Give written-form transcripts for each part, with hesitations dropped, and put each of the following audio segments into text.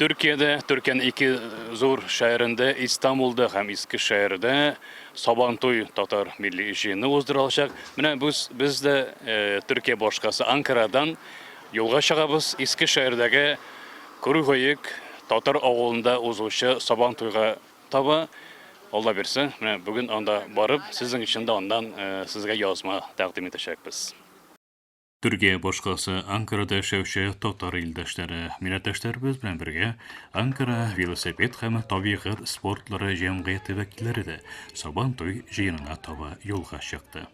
Төркиядә, Төркиянең ике зур шәһәрендә, Истанбулда һәм Искешәһәрдә Сабантуй татар милли җыены уздырылачак. Менә без, без дә Төркия башкасы Анкарадан юлга чыгабыз. Искешәһәрдәге Куругөек татар авылында узучы Сабантуйга таба. Алла бирсә, менә бүген анда барып, сезнең өчен дә аннан сезгә язма тәкъдим итәчәкбез. Төркия башкаласы Анкарада яшәүче татар илдәшләре, милләттәшләребез белән бергә Анкара велосипед һәм табигать спортлары җәмгыяте вәкилләре дә Сабан туй җыенына таба юлга чыкты.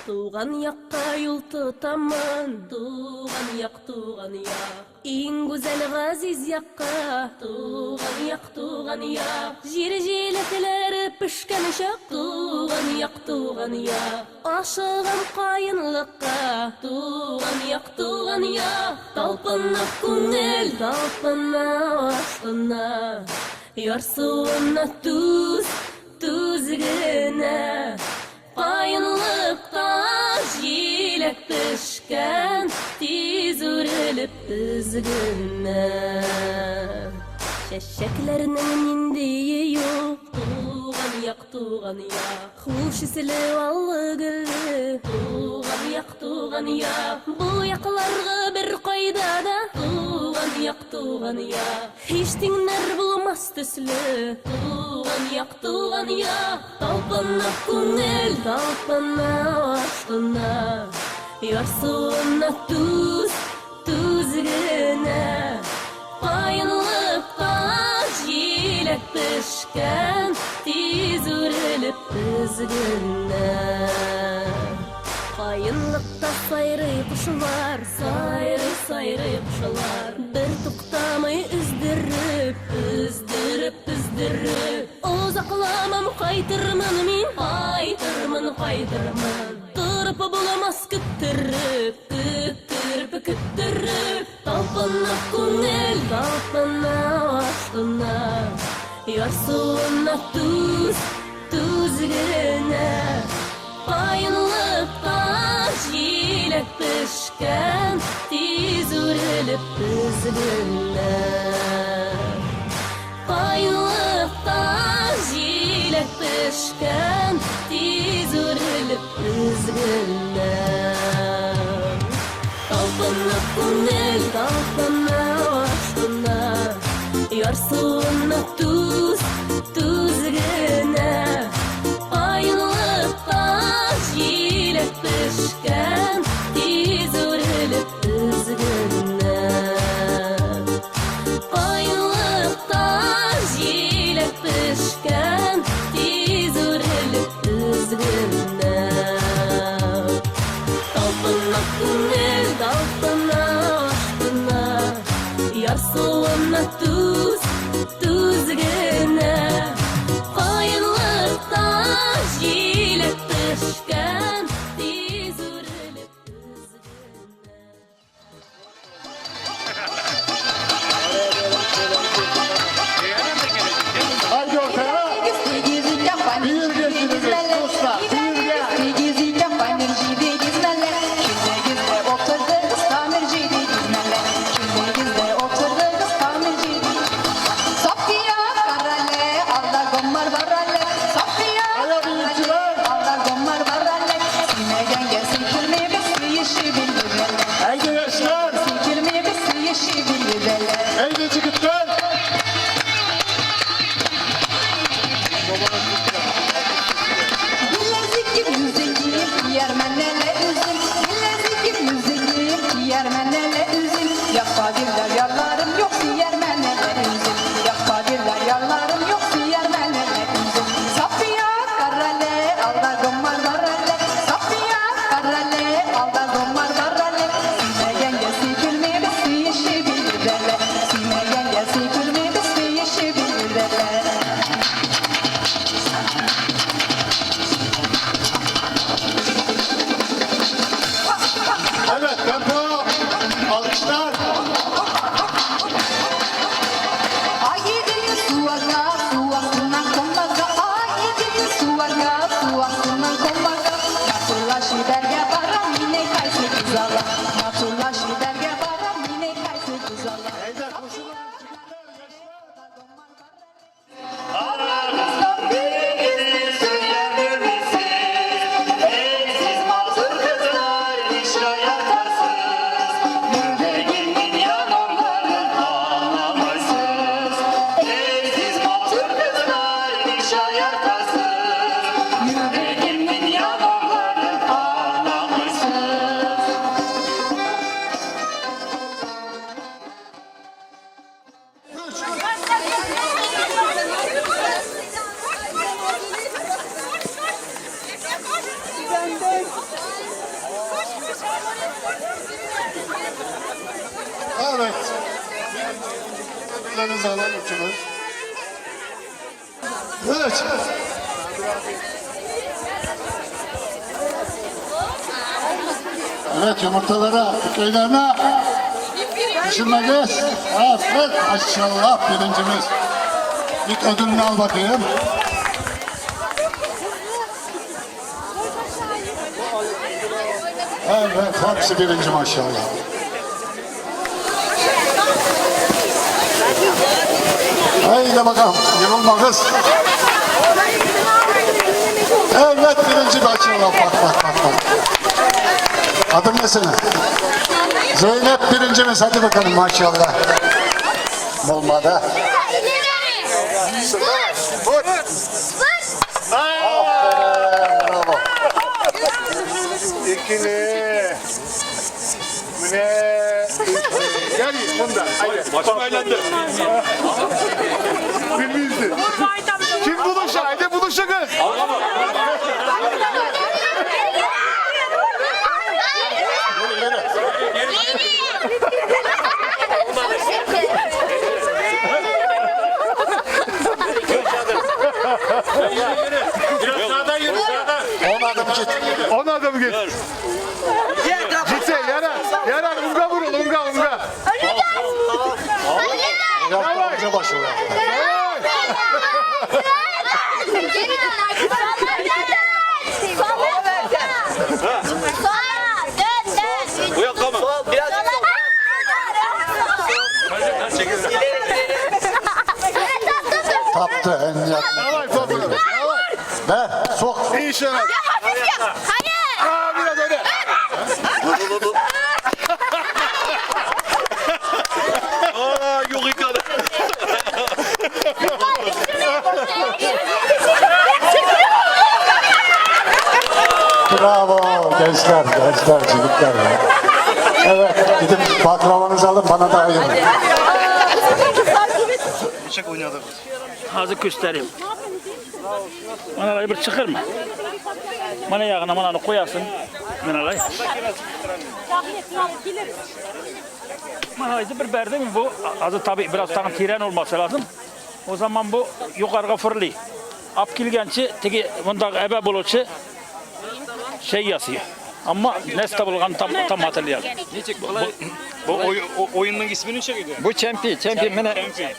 Туган якка юл тотамын, туган як, туган як. Иң гүзәл газиз якка, туган як, туган як. Җир җиләкләре пешкән чак, туган як, туган як. Ашыгам каенлыкка, туган як, туган як. Талпына күңел, талпына, ашкына. Ярсуына түз, түз генә. Каенлыкта җиләк пешкән, тиз үрелеп өзгенә. Чәчәкләрнең ниндие юк, туган як, туган як. Хуш исле аллы гөлле, туган як, туган як. Бу якларга бер кайда да, туган як, туган як. Һич тиңнәр булмас төсле, туган як, туган як. Талпына күңел, талпына, ашкына. Ярсуына түз, түз генә. Каенлыкта җиләк пешкән, тиз үрелеп өзгенә. Каенлыкта сайрый кошлар, сайрый, сайрый кошлар. Бер туктамый өздереп, өздереп, өздереп. Озакламам, кайтырмын мин, кайтырмын, кайтырмын. Торып булмас көттереп, көттереп, көттереп. Талпына күңел, талпына, ашкына. Ярсуына түз, түз генә. Каенлыкта җиләк пешкән, тиз үрелеп өзгенә. Каенлыкта җиләк пешкән, тиз үрелеп өзгенә. Талпына күңел, талпына, ашкына, ярсуына түз, түз генә. Каенлыкта җиләк пешкән, тиз үрелеп өзгенә. Каенлыкта җиләк пешкән, тиз үрелеп өзгенә. Талпына күңел, талпына, ашкына, ярсуына түз, түз генә. Каенлыкта җиләк пешкән, тиз үрелеп өзгенә. Haydi ortaya. Bir geçtiniz dostlar. Bir. Haydi koşulun çocuklar, gençler. Evet. Ödüllerinizi alalım üçümüz. Üç. Evet yumurtalara, köylerine düşünmeniz. Aferin maşallah birincimiz. Git ödülünü al bakayım. Evet hepsi birinci maşallah. Haydi bakalım yığılma kız. Evet birinci maşallah bak bak bak bak. Adın ne senin? Zeynep birincimiz hadi bakalım maşallah. Olmadı. Vur. Aferin bravo. İkili. Ne? Gel bunda. Haydi. Başım eğlendi. Bilmizdi. Kim buluşa? Haydi buluşa kız. Biraz sağdan yürü sağdan. 10 adım git. 10 adım git. Gitse yarar. Yarar. Unga vurul. Unga unga. Yaptı hoca başı yaptı. Bu yakama. Taptı en yakın. Davay topunu. Davay. Ver sok. İyi şener. Aa biraz öne. Aa yok yıkadı. Bravo gençler, gençler, çocuklar. ya. Evet, gidin baklavanızı alın bana da ayırın. Hazır göstereyim. Bana bir çıkır mı? Bana yağına bana koyarsın. Bana Bana bir berdi mi bu? Azı tabi biraz tam tren olması lazım. O zaman bu yukarıga fırlıyor. Ap kelganchi tigi bunda ebe bo'luvchi şey yasıyor. Ama nesta bo'lgan tam tam hatırlayalım. Bu oyunun ismini çekiyor. Bu çempi, çempi mine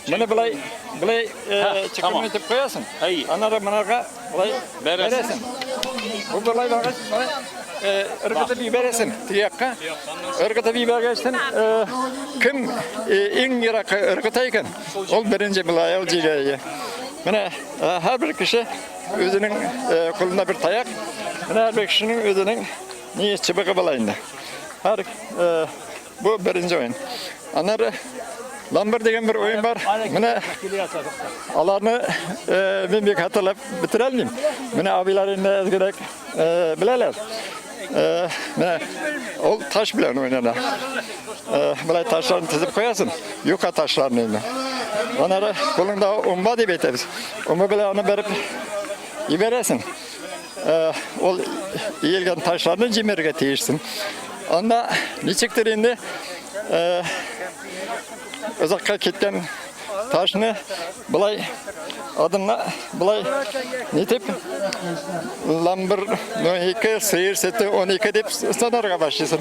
mine bilay bilay Ha, tamam. çıkımı etip koyarsın. Hayır. Anara mınarga bilay Beresin. beresin. Bu bilay bagaj bilay ırgıtıp yiberesin tiyakka. Irgıtıp yibergeçten kim en yirak ırgıtayken ol birinci bilay ol jigayi. Mine her bir kişi özünün kolunda bir tayak. Mine her bir kişinin özünün niye çıbığı bilayında. Her bu birinci oyun. Anara Lambır degen bir oyun var. Mine alarni men bek hatırlap bitirolmayman. Mine abilar endi ozgina bilalar. Mine ol taş bilan o'ynanadi. Bunday toshlarni tizib qo'yasan, yuqa toshlarni endi. Onları qo'lingda umba deb aytamiz. Umba bilan uni berib yuberasan. Ol yeyilgan toshlarni jimirga tegishsin. Onda nechikdir endi uzoqqa ketgan toshni bilay adımla bilay netip lambır 12 seyir seti 12 deb sanarga başlaysın.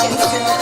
Җитсә.